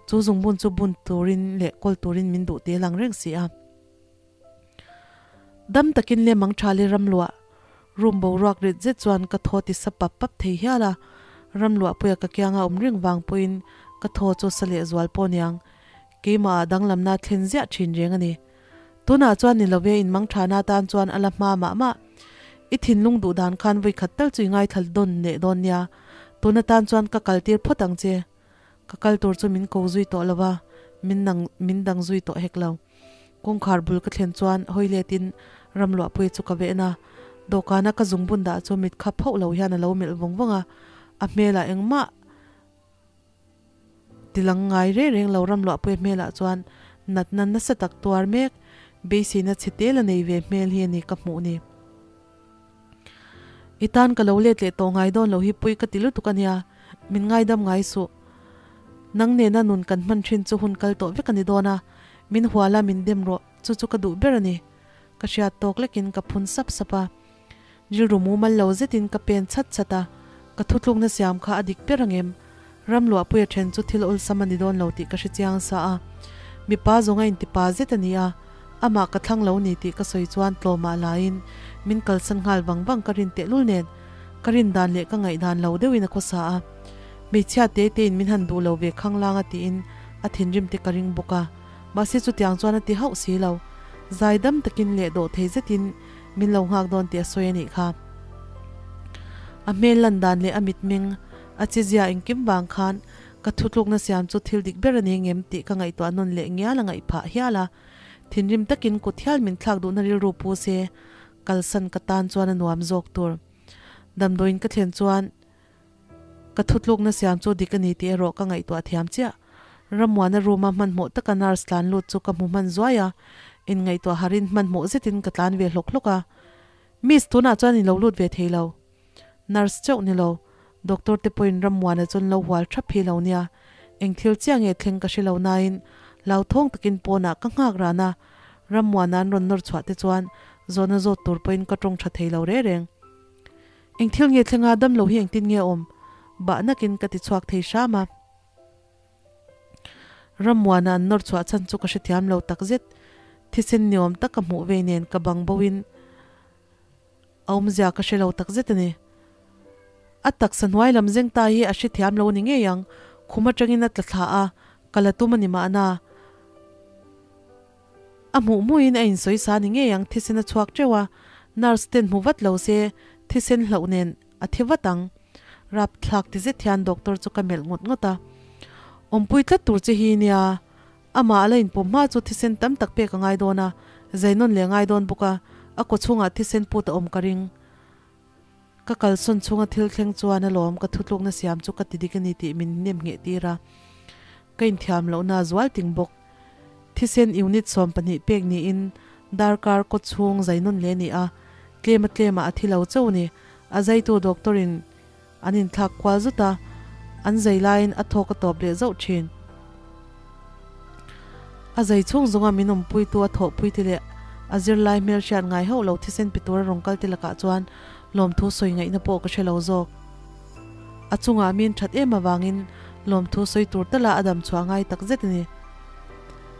Chu zungbun chu bun turin leh kawl turin min duh tel ang reng si a. Dam takin lem ang tha le ramluah room boruak rit zet chuan ka thaw ti sa pap pap thei hial a, ramluah puia ka kianga awm reng vang pawhin ka thaw chu sa lehzual pawh niang keimah ah danglamna thlen ziah thin reng a ni. Tunah chuan ni love in mang thana atan chuan a la hma mah mah. I thinlung duh dan khan vawi khat tal chu i ngaithla dawn leh dawn nia. Tun atan chuan ka kal tir phawt ang che. Ka kal tur chu min ko zui tawh lo va, min nang min dang zui tawh hek lo. Kawngkhar bul ka thlen chuan hawi letin Ramluahpuia chu ka vehna. Dawhkana ka zungbun dah chu mit khap hauh lo hian a lo melh vawng vawng a, a hmelah engmah Ti lang ngai reng reng lo Ramluahpuia hmelah chuan natna nasa tak tuar mek, beiseina chhe tel a nei ve hmel hi a ni ka hmuh ni. I tan ka lo let leh tawh ngai dawn lo hi pui ka ti lutuk a nia, min ngaidam ngai suh. Nang nena nun kan hman thin chu hun kal tawh vek a ni dawn a, min hual a min dem rawh, chu chu ka duh ber a ni. Ka hriat tawk lekin ka phun sap sap a. Rilru mumal lo zetin ka pen chhat chhat a, ka thutlukna siam kha a dik ber angem? Ramluahpuia then chu thil awlsam a ni dawn lo tih ka hre chiang sa a, mipa zawng a intipa zet a ni a, amah ka thlang lo ni tih ka sawi chuan tlawmah laiin min kalsan nghal vang vang ka rin tehlul nen ka rin dan leh ka ngaihdan lo deuhin a khawsa a, hmeichhia te tein min han duh lo ve khanglang a tiin a thinrim te ka ring bawk a, mahse chutiang chuan a ti hauh si lo, zaidam takin leh dawhthei zetin Min lo nghak dawn tih a sawi a nih kha. A hmel lan dan leh a mitmeng, a chizia engkim vang khan ka thutlukna siam chu thil dik ber a ni ngem tih ka ngaihtuah nawn leh ngial a ngaih phah hial a. Thinrim takin kut hial min thlak duhna rilru pu se, kalsan ka tan chuan a nuam zawk tur. Damdawiin ka thlen chuan ka thutlukna siam chu dik a ni tih erawh ka ngaihtuah thiam chiah. Rammuana room-a hmanhmawh taka nurse tlan lut chu ka hmu hman zuai a, inngaihtuah harin hmanhmawh zetin ka tlan ve hlawk hlawk a. Miss, tunah chuan in lo lut ve thei lo. Nurse chauh ni lo, doctor te pawhin Rammuana chu an lo hual thap hi lo nia. Eng thil chiah nge thleng ka hre lo nain hlauthawng takin pawnah ka nghak ran a, Rammuana an rawn nawr chhuah te chuan zawhna zawt tur pawhin ka tawng tha thei lo reng reng. Eng thil nge thlenga damlo hi engtin nge awm? Bah nakin ka ti chhuak thei hram a. Rammuana an nawr chhuah chhan chu ka hrethiam lo takzet. Thisen ni awm tak ka hmuh vei nen ka bang bo in a awmzia ka hre lo takzet a ni. A taksa hnuai lam zeng ta hi a hrethiam lo ni ngei ang, khum atangin a tla thla a, ka la tum a ni mahna. A hmuh hmuhin a insawi sa ni ngei ang, thisen a chhuak teuh a, nurse ten hmu vat lo se thisen hlauh nen a thi vat ang. Rapthlak ti zet hian doctor chu ka melh ngawt ngawt a, Awmpui tlat tur che hi nia, amah a la inpawm hma chu thisen tam tak pek a ngai dawn a, zai nawn leh a ngai dawn bawk a, a kawchhungah thisen put a awm ka ring. Ka kalsawn chhunga thil thleng chuan alawm ka thutlukna siam chu ka ti dik a ni tih min nem ngheh tir a, ka inthiam lohna a zual ting bawk. Thisen unit 12 pek niin darkar kaw chhung zai nawn leh a ni a, tlema tlemah a thi lo chauh a ni. A zaitu doctor in an inthlak kual zut a, an zai laiin a thawk a tawp leh zauh thin. A zai chhung zawnga min awmpuitu a thawhpui te leh a zirlai hmel hriat ngai hauh lo thisen pe tura rawn kal te lakah chuan lawmthu sawi ngaihna pawh ka hre lo zawk. A chungah min that em avangin lawmthu sawi tur tala a dam chhuah ngai tak zet a ni.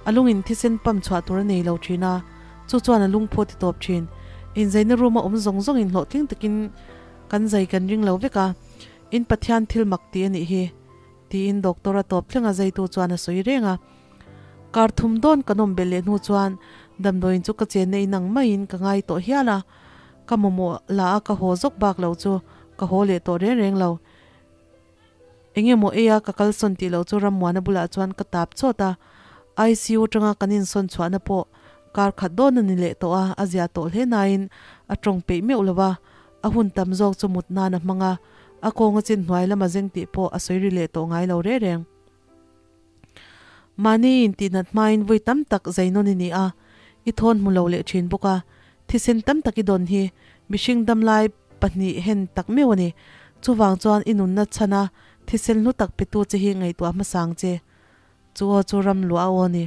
A lungin thisen pump chhuah tur a nei lo thin a, chu chuan a lungphu a ti tawp thin. Inzaina room a awm zawng zawngin hlawhtling takin kan zai kan ring lo vek a, in Pathian thil mak tih a nih hi. Tiin doctor a tawp thleng a zaitu chuan a sawi reng a. Kar thum dawn kan awm belh leh hnu chuan damdawiin chu ka chenna in ang maiin ka ngai tawh hial a. Ka mamawh la a ka haw zawk bak lo chu ka haw leh tawh reng reng lo. Enge maw ei a ka kalsawn tih loh chu Rammuana bulah chuan ka tap chawt a, ICU atanga kan insawn chhuahna pawh kar khat dawn a ni leh tawh a, a zia tawh hle nain a tawng peih meuh lo va, a hun tam zawk chu mut nan a hmang a, a kawnga chin hnuai lama zeng tih pawh a sawi ri leh tawh ngai lo reng reng. Mahni intihnat hmain vawi tam tak zai nawn i ni a, i thawn hmu lo leh thin bawk a, thisen tam tak i dawn hi mihring damlai pahnih hen tak meuh a ni. Chuvang chuan i nunna chhana thisen hlu tak petu che hi ngaihtuah hmasang che. Chu aw chu Ramluah aw a ni.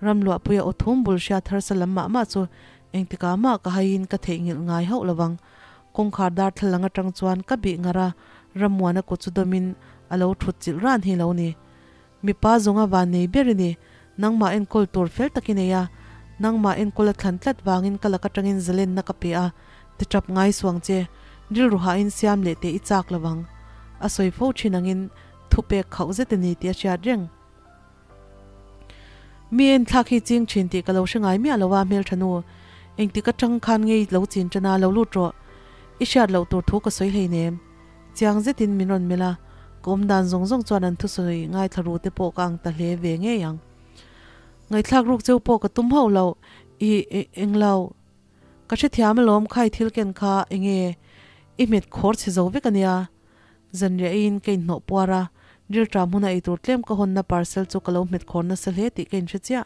Ramluahpuia aw thum bul hriat harsa lam mah mah chu engtikah mah ka haiin ka theihnghilh ngai hauh lovang. Kawngkhar darthlalang atang chuan ka bih ngar a, Rammuana kut chu dawmin a lo thut chilh ran hi lo ni. Mipa zawnga van nei ber i ni, nangmah enkawl tur fel tak i nei a, nangmah enkawl a thlan tlat vangin ka lak atangin zalenna ka pe a, ti tap ngai suang che, rilru hahin siam leh teh i chak lo vang. A sawi fo thin angin thupek khauh zet a ni tih a hriat reng. Mi enthlak hi ching thin tih ka lo hre ngai miah lo a hmeltha nu, engtik atang khan ngei lo chin tan a lo lut rawh, i hriat loh tur thu ka sawi hleinem. Chiang zetin min rawn melh a, ka awm dan zawng zawng chuan an thusawi ngaithla ru te pawh ka ang ta hle ve ngei ang. Ngaihthlak ruk cheu pawh ka tum hauh lo, i englo. Ka hrethiam alawm khai thil ken kha enge i hmet khawr chhe zo vek ania. Zanriah eiin ka inhnawh puar a, rilṭam huna eitur tlem ka hawnna parcel chu ka lo hmet khawr nasa hle tih ka inhre chiah.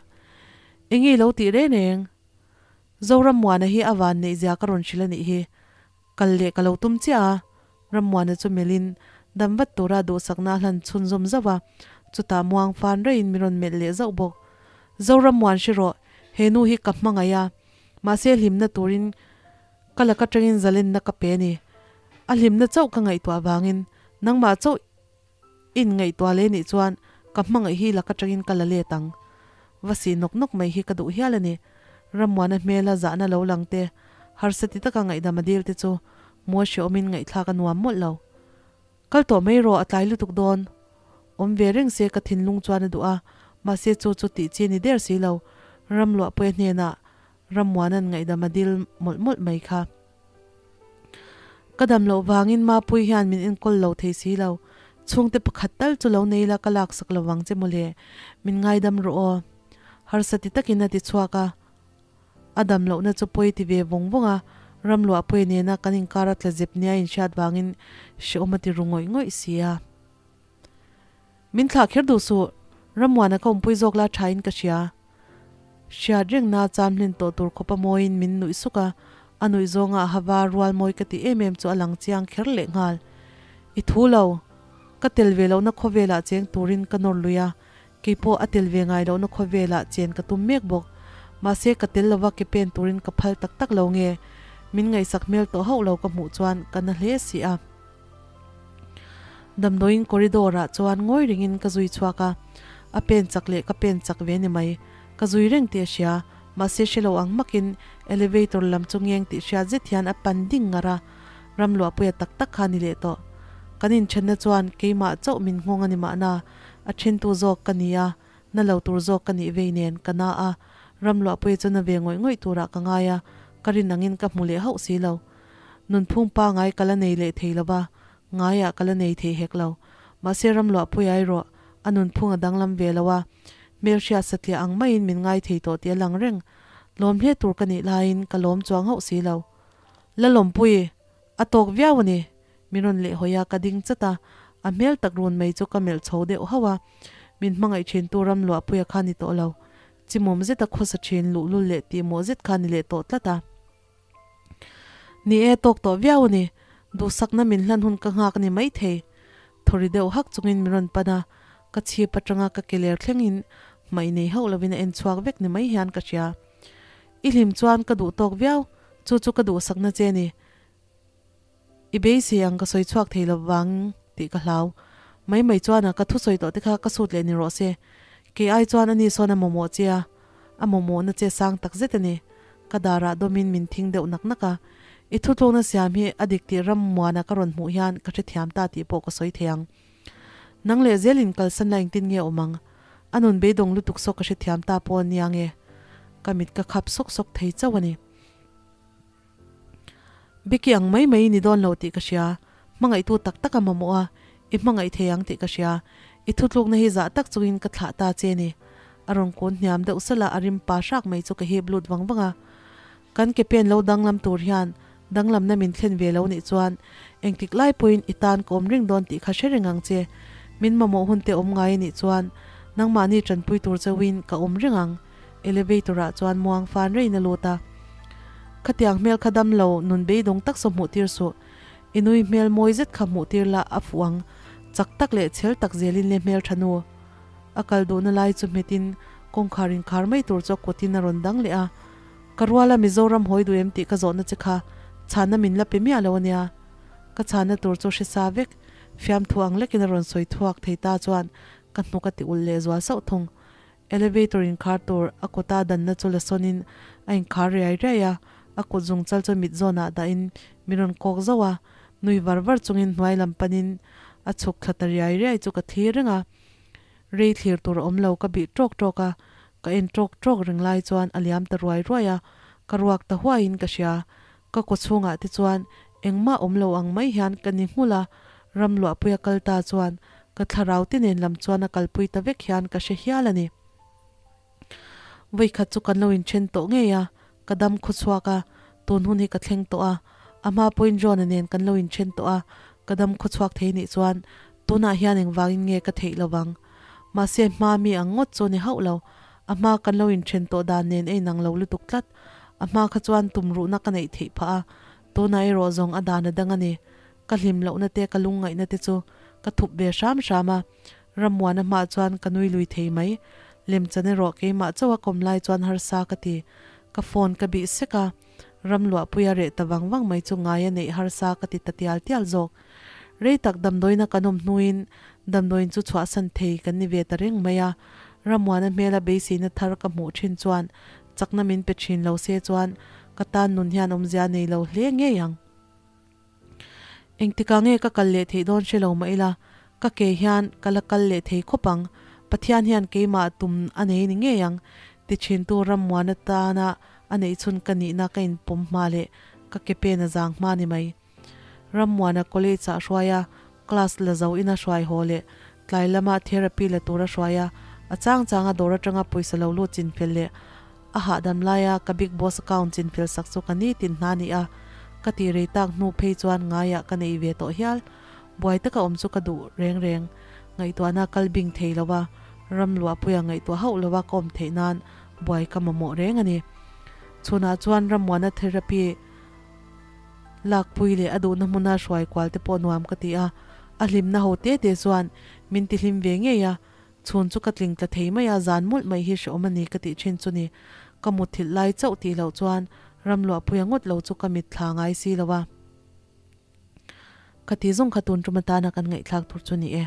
Enge i lo tih reng reng? Zorammuana hi a van neih zia ka rawn hrilh a nih hi. Kal leh ka lo tum chiah a, Rammuana chu melhin dam vat tura duhsakna a hlan chhunzawm zauh a, chutah muang fan raiin min rawn melh leh zauh bawk. Zorammuan hre rawh, he nu hi ka hmangaih a, mahse hlimna turin ka laka tangin zalenna ka pe a ni. A hlimna chauh ka ngaihtuah vangin nangmah chauh in ngaihtuah leh nih chuan ka hmangaih hi laka tangin ka la let ang. Va sih nawk nawk mai hi ka duh hial a ni. Rammuana hmela zahna lo lang te, harsa ti taka ngaihdam a dil te chu mawi hreawmin ngaihthlak a nuam mawlh lo. Kal tawh mai rawh a tlai lutuk dawn. Awm ve reng se ka thinlung chuan a duh a, mahse chu chu tih chi ni der si lo. Ramluahpuia hnenah Rammuana'n ngaihdam a dil mawlh mawlh mai kha. Ka dam loh vangin Mapui hian min enkawl lo thei si lo. Chhungte pakhat tal chu lo nei la ka laksak lo vang che mawle. Min ngaidam rawh aw. Harsa ti takin a ti chhuak a. A dam lohna chu pawi ti ve vawng vawng a, Ramluahpuia nena kan inkar a tla zep nia inhriat vangin hrehawm a ti ru ngawih ngawih si a. Min thlah kher duh suh, Rammuana ka awmpui zawk la thain ka hria. Hriat rengna cham hlen tawh tur khawpa mawiin min nuih suk a, a nuih zawnga a hava rual mawi ka ti em em chu a lang chiang kher leh nghal. I thu lo, ka tel ve lohna khawvelah cheng turin ka nawr lui a, keipawh a tel ve ngai lohna khawvelah chen ka tum mek bawk. Mahse ka tel lova ke pen turin ka phal tak tak lo nge, min ngaihsak hmel tawh hauh lo ka hmuh chuan ka na hle si a. Damdawiin corridor ah chuan ngawi rengin ka zui chhuak a, a pen chak leh ka pen chak ve ni mai. Ka zui reng tih a hria, mahse hre lo ang hmakin elevator lam chu ngeng tih hriat zet hian a pan ding ngar a, Ramluahpuia tak tak kha ni leh tawh. Kan inthenna chuan keimah chauh min nghawng a ni mahna, a thentu zawk ka ni a, na lo tur zawk ka nih vei nen ka na a, Ramluahpuia chu na ve ngawih ngawih turah ka ngai a, ka rin angin ka hmu leh hauh si lo. Nunphung pangai ka la nei leh thei lo va, ngaiah ka la nei thei hek lo. Mahse Ramluahpuia erawh a nunphung a danglam ve lo a, hmelhriat satliah ang maiin min ngai thei tawh tih a lang reng. Lawm hle tur ka nih laiin ka lawm chuang hauh si lo. La lawmpui, a tawk viau a ni. Min rawn lehhawi a, ka ding chat a, a hmel tak run mai chu ka melh chho deuh hauh a, min hmangaih thintu Ramluahpuia kha ni tawh lo. Chimawm zeta khawsa thin luhlul leh tihmawh zet kha ni leh tawh tlat a. Ni e, tawk tawh viau a ni. Duhsakna min hlan hun ka nghak a ni maithei. Thawri deuh hak chungin min rawn pan a, ka chhip atanga ka ke ler thlengin hmai nei hauh lovin a en chhuak vek ni mai hian ka hria. I hlim chuan ka duh tawk viau, chu chu ka duhsakna che a ni. I beisei ang ka sawi chhuak thei lo vang tih ka hlau. Mai mai chuan a ka thusawi tawh te kha ka sut leh ni rawh se. Kei ai chuan ani sawn a mamawh che a, a mamawhna che sang tak zet a ni. Ka darah dawmin min thing deuh nak nak a. I thutlukna siam hi a dik tih ram muana ka rawn hmuh hian ka hrethiam ta tih pawh ka sawi thei ang. Nang leh zelin kalsan la engtin nge awm ang? A nun beidawng lutuk sawk ka hrethiam ta pawh a nia nge? Ka mit ka khap sawk sawk thei chauh a ni. Beki ang mai mai i ni dawn lo tih ka hria, hmangaihtu tak tak a mamawh a, i hmangaih thei ang tih ka hria, i thutlukna hi zah tak chungin ka thlah ta che ni. A rawn kun hniam deuh salh a, a rim pa hrak mai chu ka hip lut vang vang a. Kan ke pen lo danglam tur hian danglamna min thlen ve lo nih chuan engtik lai pawhin i tan ka awm reng dawn tih kha hre reng ang che. Min mamawh hun te awm ngai anih chuan nangmahni tanpui tur chauhin ka awm reng ang. Elevator ah chuan muang fan reiin a lut a. Khatiang hmel kha dam lo nun beidawng tak saw hmuh tir suh. I nui hmel mawi zet kha hmuh tir la a fuh ang. Chak tak leh chhel tak zelin le hmel tha nu. A kal duhna lai chu hmetin kawngkhar inkhar mai tur chu a kawtin a rawn dang leh a. Ka ruala Mizoram hawi duh em tih ka zawhna che kha chhanna min la pe miah lo ania. Ka chhanna tur chu hre sa vek. Fiamthu ang lekin a rawn sawi thuak thei ta chuan ka hnuk a ti ulh leh zual sauh thung. Elevator inkhar tur a kawta danna chu la sawnin a inkhar riai riai a, a kut zungchal chu mit zawnah dahin min rawn kawk zauh a, nui var var chungin hnuai lam panin a chhuk thla ta riai riai chu ka thlir reng a. Rei thlir tur a awm lo ka bih ṭawk ṭawk a, ka en ṭawk ṭawk reng lai chuan a liam ta ruai ruai a, ka ruak ta huaiin ka hria. Ka kaw chhungah te chuan engmah awm lo ang mai hian ka ni nghulh a, ram luahpuia kal ta chuan ka thlarau te nen lam chuan a kalpui ta vek hian ka hre hial a ni. Vawikhat chu kan lo inthen tawh ngei a, ka dam khaw chhuak a, tun hun hi ka thleng tawh a, a hma pawhin John-a nen kan lo inthen tawh a, ka dam khaw chhuak thei nih chuan tunah hian engvangin nge ka theih lovang. Mahse hma mi ang ngawt chu ni hauh lo, a hma kan lo inthen tawh dan nen a inang lo lutuk tlat. A hma kha chuan tumruhna ka neih theih phah a, tunah erawh zawng a dan a dang a ni. Ka hlim lohna te ka lungngaihna te chu ka thup ve hram hram a, Rammuana hmah chuan ka nui lui thei mai. Lemchan erawh keimah chauh a kawm lai chuan harsa ka ti. Ka phone ka bih sek a, Ramluahpuia reh ta vang vang mai chu ngai a neih harsa ka ti ta tial tial zawk. Rei tak damdawiina kan awm hnuin damdawiin chu chhuahsan thei kan ni ve ta reng mai a, Rammuana hmela beiseina thar ka hmuh thin chuan chakna min pe thin lo se chuan ka tan nun hian awmzia nei lo hle ngei ang. Engtikah nge ka kal leh theih dawn hre lo mah ila, ka ke hian ka la kal leh thei khawp ang, Pathian hian keimah tum a nei ni ngei ang, ti thintu Rammuana tana a neih chhun ka nihna ka inpawm hma leh ka ke pen a zang hma ni mai. Rammuana college ah hruai a, class la zo ina hruai haw leh tlai lama therapy la tura hruai a, a chang changa dawr atanga pawisa lo lut chinfel leh A hahdam laia ka Big Boss account chinfel sak chu ka nitin hna ni a, ka tih rei tak hnu phei chuan ngaiah ka nei ve tawh hial. Buai taka awm chu ka duh reng reng. Ngaihtuahna kal bing thei lo a, ram luahpuia ngaihtuah hauh lo a ka awm theih nan buai ka mamawh reng a ni. Chhunah chuan rammuana therapy lakpui leh a duhna hmuna hruai kual te pawh nuam ka ti a, a hlimna ho te te chuan min tihlim ve ngei a, Chhun chu ka tling tla thei mai a, zan mawlh mai hi hrehawm a ni ka tih thin chu ni. Ka mutthilh lai chauh tih loh chuan ramluahpuia ngawt lo chu ka mit thla ngai si lo a. Ka ti zawng kha tun tum atana kan ngaihthlak tur chu ni e.